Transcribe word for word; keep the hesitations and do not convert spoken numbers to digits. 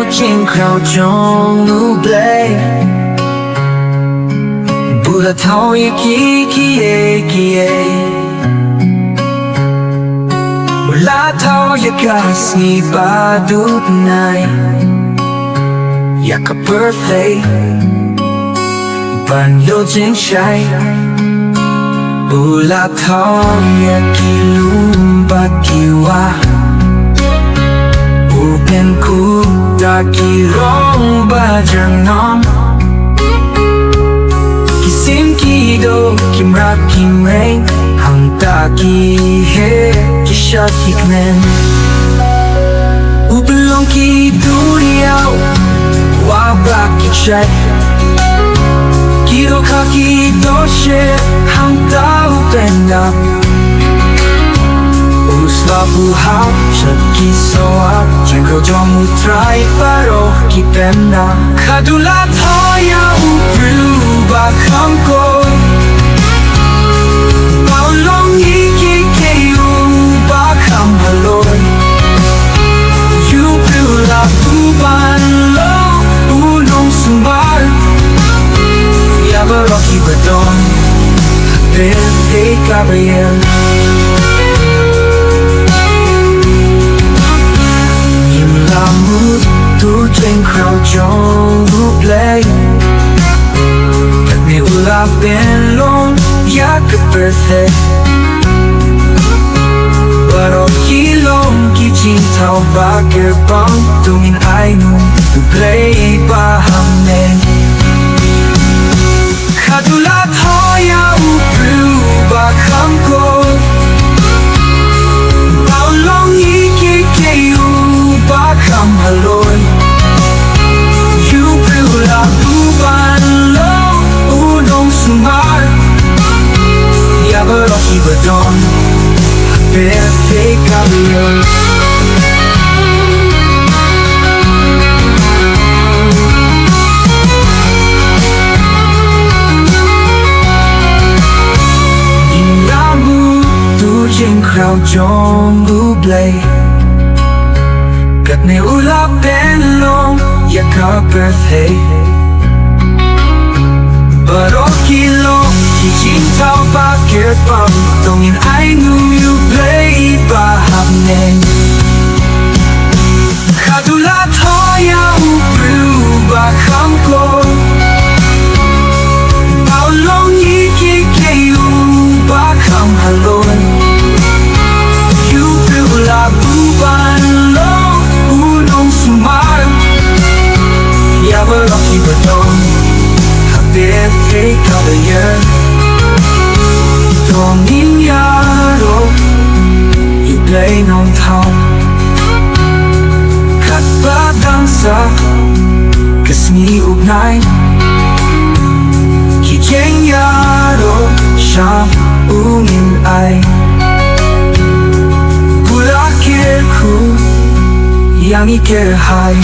Jingkhraw jong U Blei, ba u la thaw ïa ki, kiei kiei. U la thaw ïa ka sngi ba duna, ïa ka pyrthei ban ïoh jingshai. U la thaw ïa ki lum bad ki wah, u pynkhuid da ki rong ba junom. Ki sim, ki doh, ki mrad, ki mreng, hangta ki heh, ki shad, ki kmen. U pynlong ki duriaw, wah bad ki jait, ki dohkha, ki dohshiet, hangta u pyndap. U slap, u hap sha ki sawar, jingkhraw jong U Trai baroh ki pyndap. Haduh la thaw ïa u briew ba kham kor, ba u long ïa kiei kiei uba kham halor. Ïa u briew la buh ban long u nongsumar, ïa baroh kiba don ha pyrthei kaba ïeit. Ngim lah mut tu jingkhraw jong U Blei. Katne u la pynlong ïa ka pyrthei, baroh ki long ki jingthaw ba kyrpang. To ngin ai nguh ïa U Blei ba ha bneng. Haduh la thaw ïa u briew ba kham kor, ba u long ïa kiei kiei uba kham halor. Ïa u briew la buh ban long u nongsumar, ïa baroh kiba don ha pyrthei kaba ïeit. Ngim lah mut tu jingkhraw jong U Blei. Katne u la pynlong ïa ka pyrthei, baroh ki long ki jingthaw ba kyrpang. To ngin ai nguh ïa U Blei ba ha bneng. Haduh la thaw ïa u briew ba kham kor, ba u long ïa kiei kiei uba kham halor. Ïa u briew la buh ban long u nongsumar, ïa baroh kiba don ha pyrthei kaba ïeit. To ngin ïaroh ïa U Blei Nongthaw. Katba dang sah ka sngi u bnai, ki jingïaroh sha u ngin ai. U la kyrkhu ïa ngi kyrhai.